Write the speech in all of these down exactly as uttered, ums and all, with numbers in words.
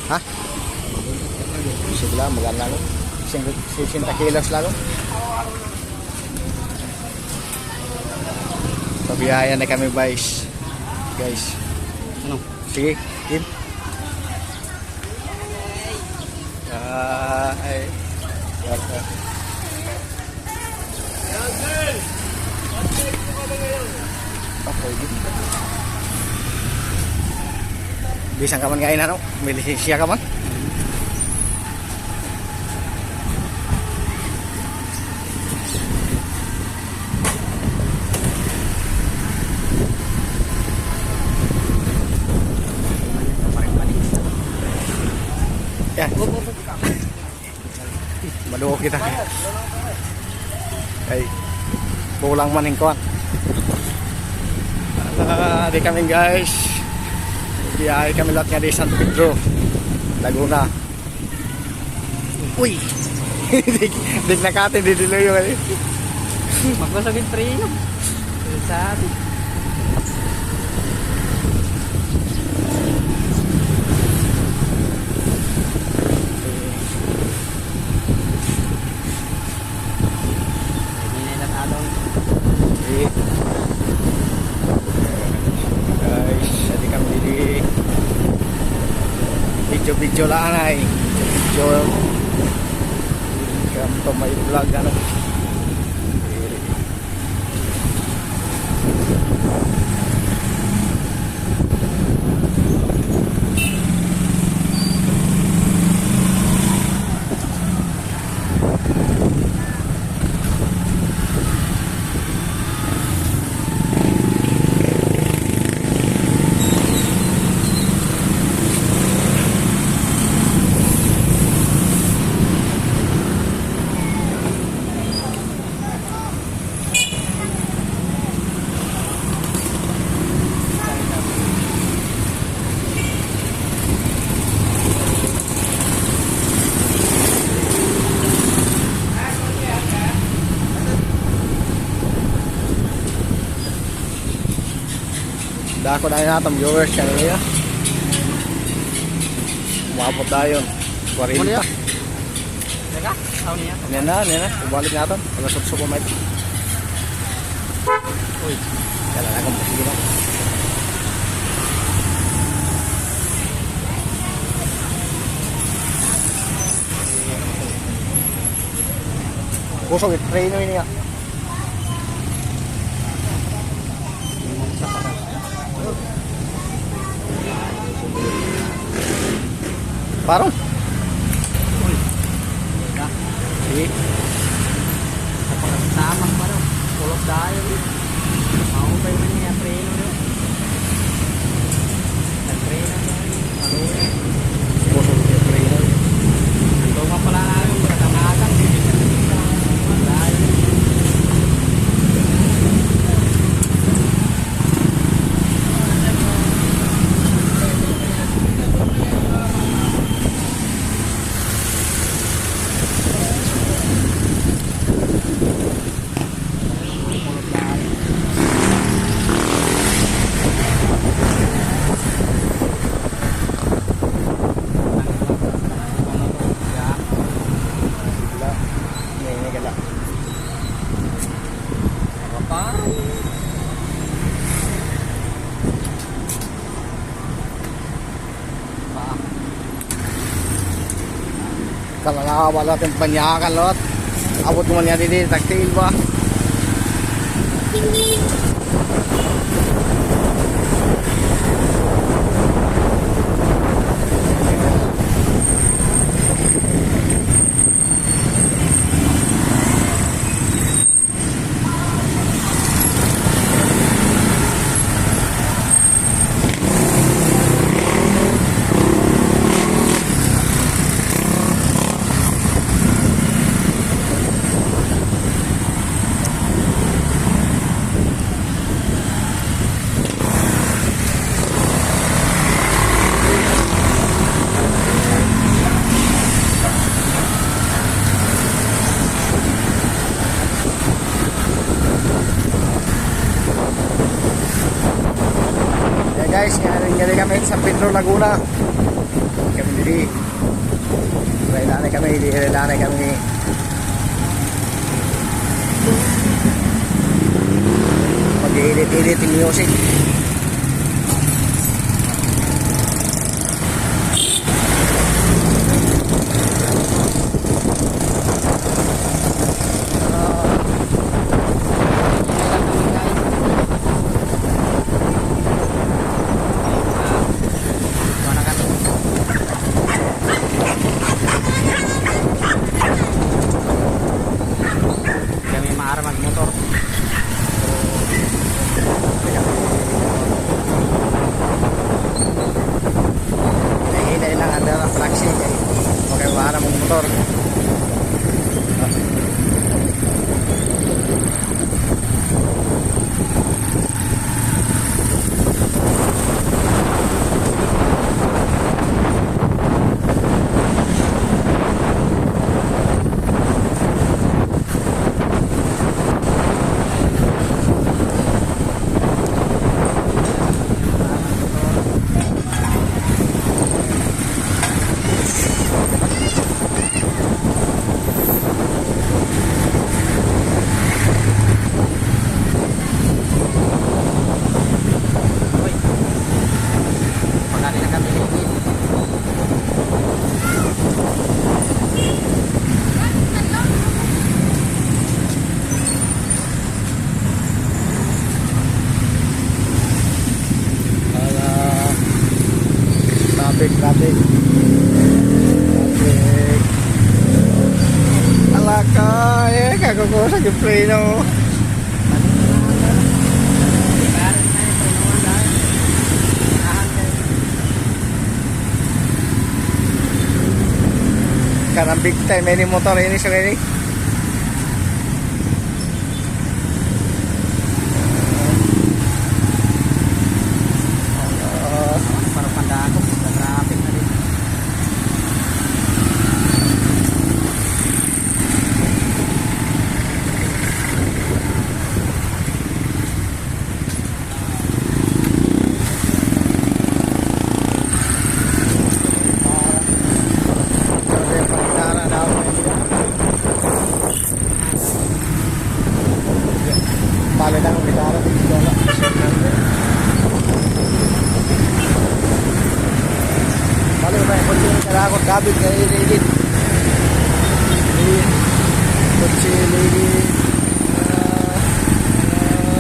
Ha? Sige lang, magana lang. Sesenta kilos lang. Pabiyahe na kami, guys. Guys. Ano? Sige, Kim. Ah, ay. Okay. Bisan ka man ngayon, ano? May lisensya ka man? Yan. Maluho kita. Ay, kulang man hin kuan. Ah, di kami, guys. Biyahe kami lahat nga di San Pedro, Laguna. Uy! Di, di nakatin, di diluyo kami. Magkusog it preno. Sa atin. Hindi na ilang alon. Eh. Guys, adi kami didi. Video-video lang ay. Video-video. Welcome to my vlog, ano. Dako na naton viewers kanina. Umabot dayon. Kwarenta. Teka, aw niya. Niyan na, niyan na. Ibalik naton. Pagkasukso pa may. Uy. Kala na kung sige na. Kusog it preno niya. Paro? Uy. Sige. Napakasamang pa daw. Kulot tayo, eh. Maupay man niya, preno, no? Nagpreno siya. Maluya. Kusog niya, preno. Ito nga pala na yung katamatan. Tayo. Kalalawa la it banyakan, Lot. Abot mo niya didi, tagtiil ba? Guys, ngayon nga kami sa San Pedro, Laguna. Kami diri. Railanay kami, diri railanay kami. Mag-edit-edit hin music. Kami maaram magmotor. Hinay-hinay lang, anda lang taxi kay okay, maaram magmotor. Uy. Pagkali na kami. Ala. Traffic, traffic. Traffic. Ala ka, eh, kakukuha sa gipreno. Kanang big time ini motor ini, sir, ini. Para pandakop, traffic na din. Bale na, may dara dito, wala. Bale, may kotse na ako, David, kay David. Kotse, David. Ah, ah.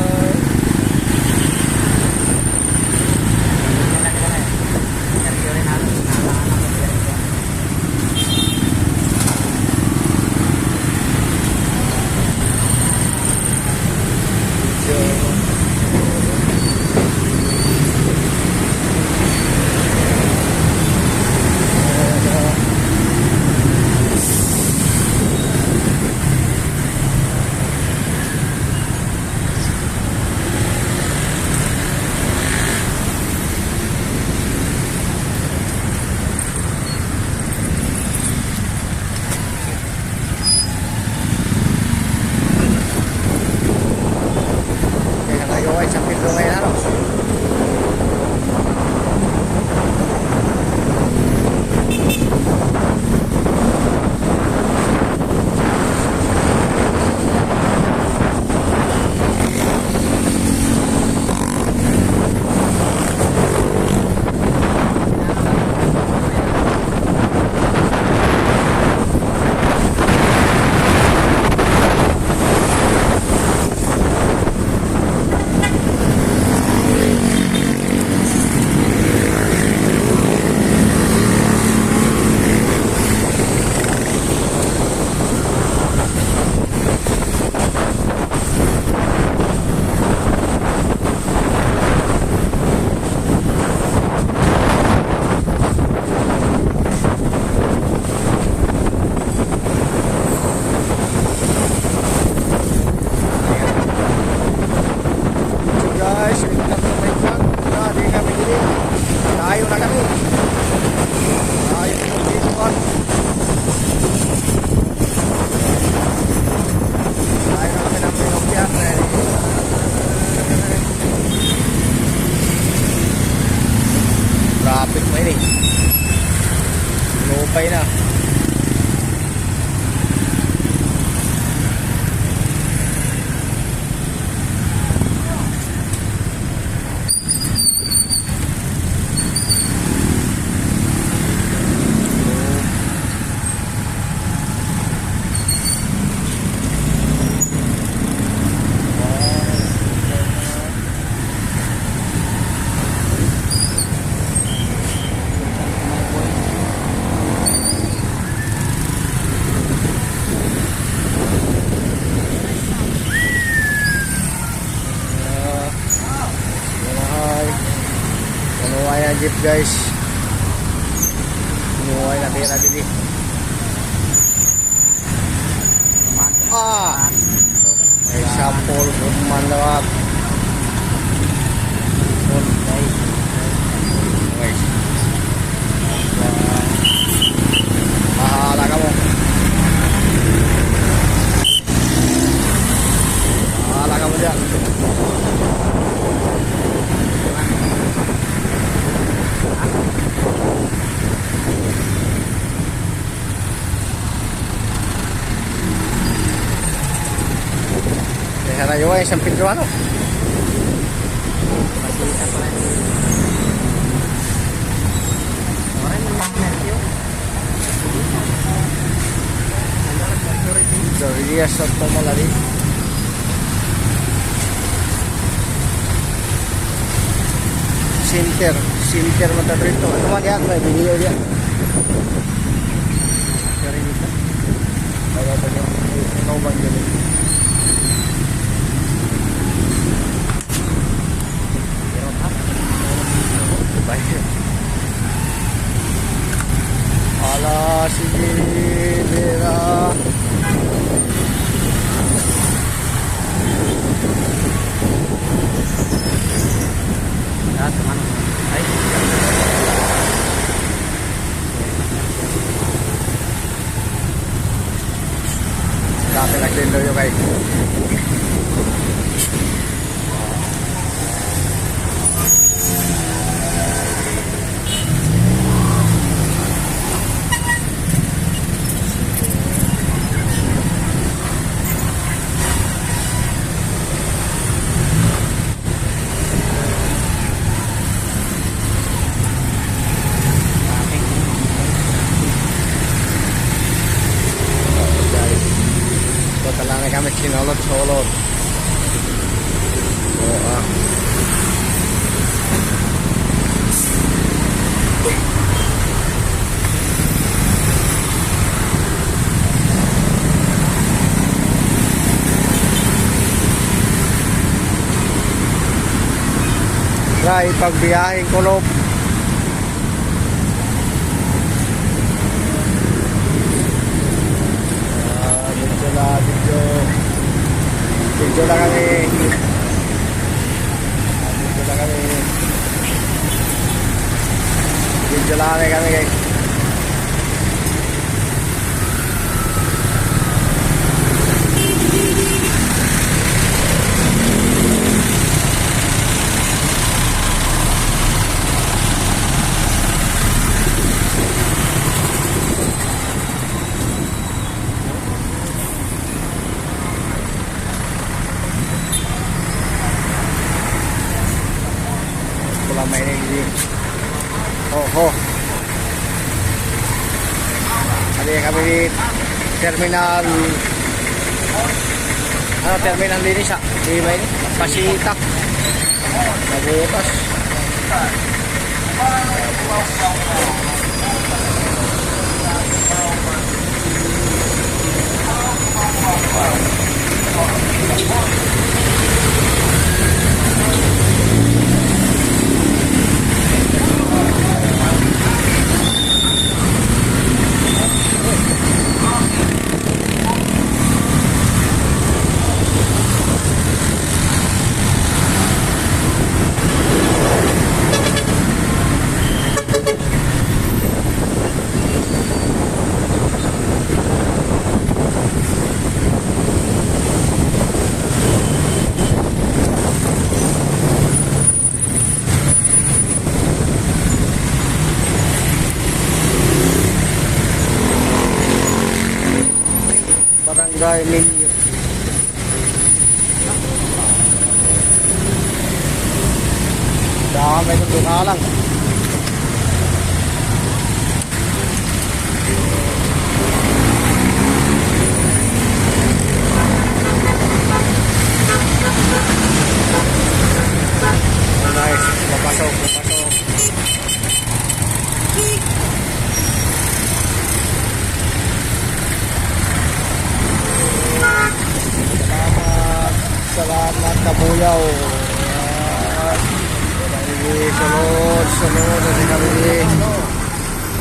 Hapit na ini. Lupay na. Kunuhay na jeep, guys. Kunuhay na tira didi. Ah! May sapol, man lawat. Okay. Bahala kamo. Bahala kamo diyan. Kay harayo ay San Pedro, ano? Dari sa Tomalari. Center. Center man ta dito. Ano man yan? May video yan. Pero dito. Kaya pa yung ikaw bang yun? Ala, sige, Vera. Lahat ng ano. Ay. Dati nagtindo yung kay. Guys, punta lang na kami, sinulot-sulot. Oo, ah. Try pagbiyaheng kulop. Ah, dito na, dito. Dito na kami. Dito na kami. Dito na kami, kami, guys. Wala may nagdi. Oho. Kami, kami ni terminal. Ano, terminal din siya. Di ba ini? Pasita. Nabutas. Ay, ninyo. Dami ko doon na lang. Nice. Papasok, papasok. Salamat, salamat, kabuyaw. Ayan. Sige, sunod, sunod, sige, kabuyaw.